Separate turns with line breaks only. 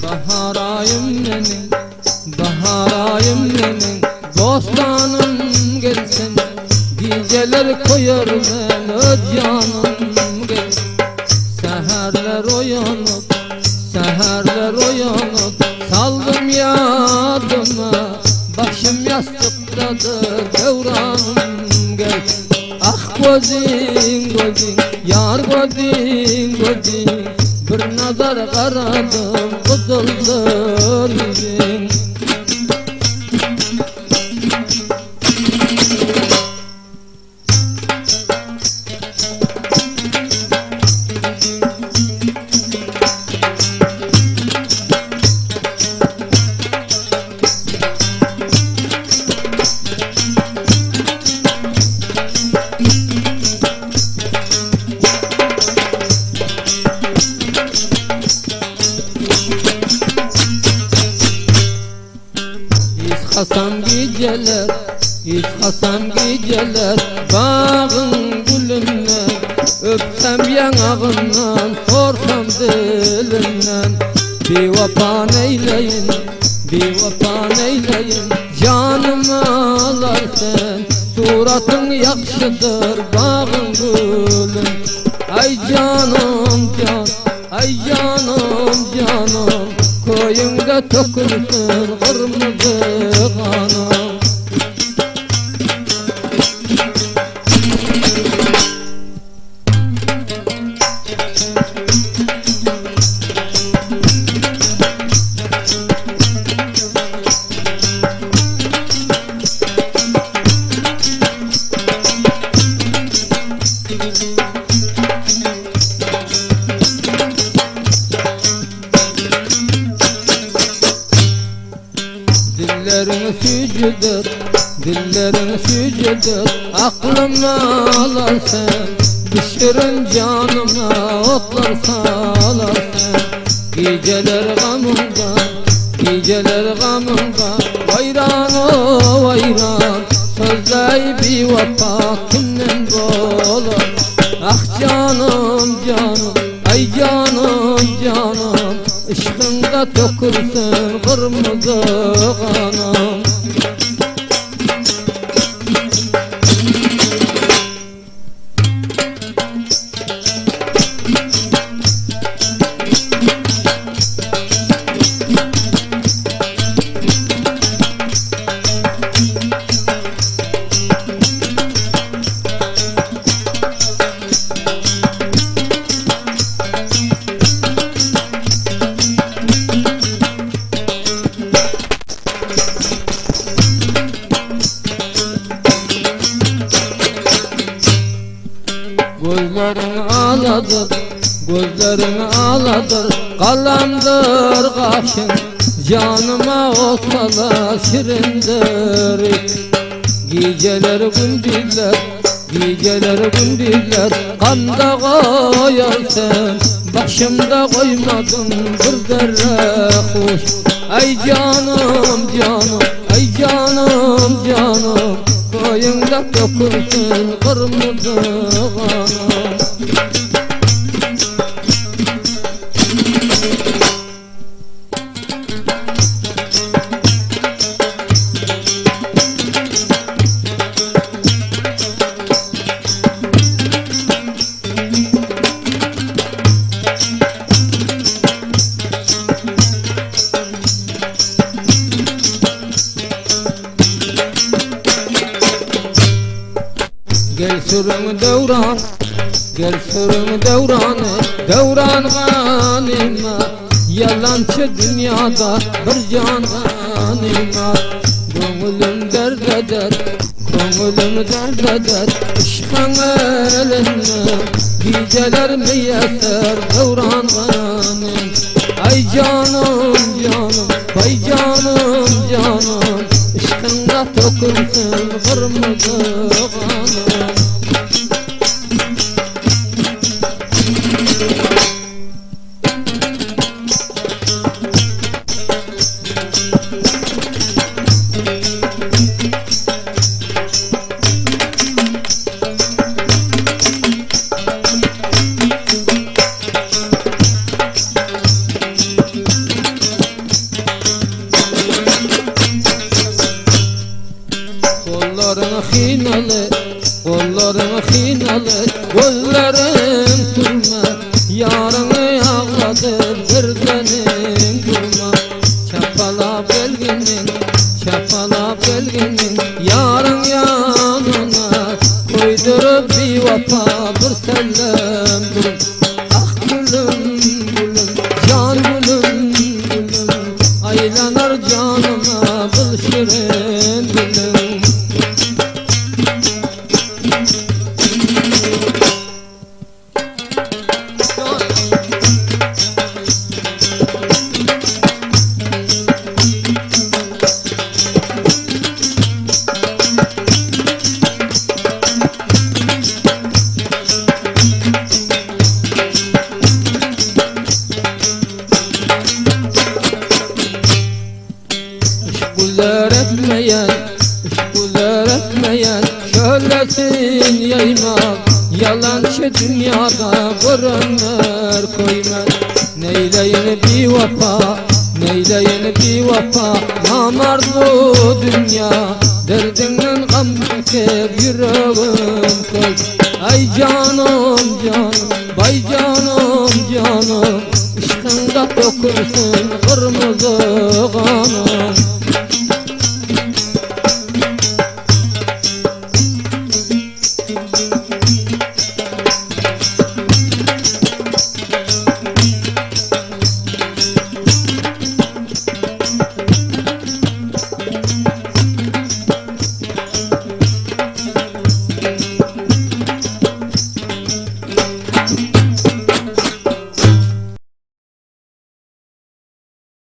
Bahar aýym meniň, bahar aýym meniň, Bostanym gelsin, Gijeler köýer men öz ýanym gelsin. Säherler oýanyp, säherler oýanyp, Saldym ýadyma, Başym ýassykdadyr, döwranym gelsin. Ah gözüň gözüň ýar gözüň gözüň Bir nazar garadym gyzyldyr ýüzüň. Yzkasam gijeler, yzkasam gijeler Bagyň gülünden, Öpsem ýaňagyndan, sorsam dilinden Biwepa neýleýin, biwepa neýleýin, Janymy alar sen, Suratyň ýagşydyr bagyň gülün. Aý janym jan, aý janym janym, Köýüňde tökülsin gyrmyzy ganym. Dilleriň süýjüdir, dilleriň süýjüdir, Aklymy alar sen, Bişirin janyma otlar salar sen. Gijeler gamyňda, gijeler gamyňda, Waýran o waýran, Sözleý biwepa kimden bolar? Ah janym janym, aý janym janym, Yşkyňda tökülsin gyrmyzy ganym. Gözleriň aladyr, gözleriň aladyr, Galamdyr gaşyň, janyma ot salar şirindir. Gijeler gündizler, gijeler gündizler, Gamda goýar sen, başymda goýmadyň bir zerre huş. Aý janym, janym, aý janym, janym, Köýüňde dökülsin gyrmyzy ganym. Gel sürüň döwran, gel sürüň döwrany, Döwran ganyma, Ýalançy dünýada bir jan ganyma. Köňülüm dert eder, köňülüm dert eder, Yşkyň elinden gijeler miýesser, Döwran ganym. Aý janym janym, baý janym janym, Yşkyňda tökülsin gyrmyzy ganym. Gollaryň hynaly, gollaryň hynaly, Gözleriň sürme, Ýaryňy agladyp birdenim durma. Çapalap gelginiň, çapalap gelginiň, Ýaryň ýanyna koýduryp biwepa bir sellem dur. Ah gülüm, gülüm, jan gülüm, gülüm, Aýlanar janyma bil şirin diliň. Yşk güzer etmeýän, yşk güzer etmeýän, Şöhletin ýaýmaz, Ýalançy dünýada görenler köýmez. Neýleýin biwepa, neýleýin biwepa, Namart bu dünýa, Derdiňden gam çekip ýüregim köý. Aý janym, janym, baý janym, janym, Yşkyňda dökülsin gyrmyzy ganym.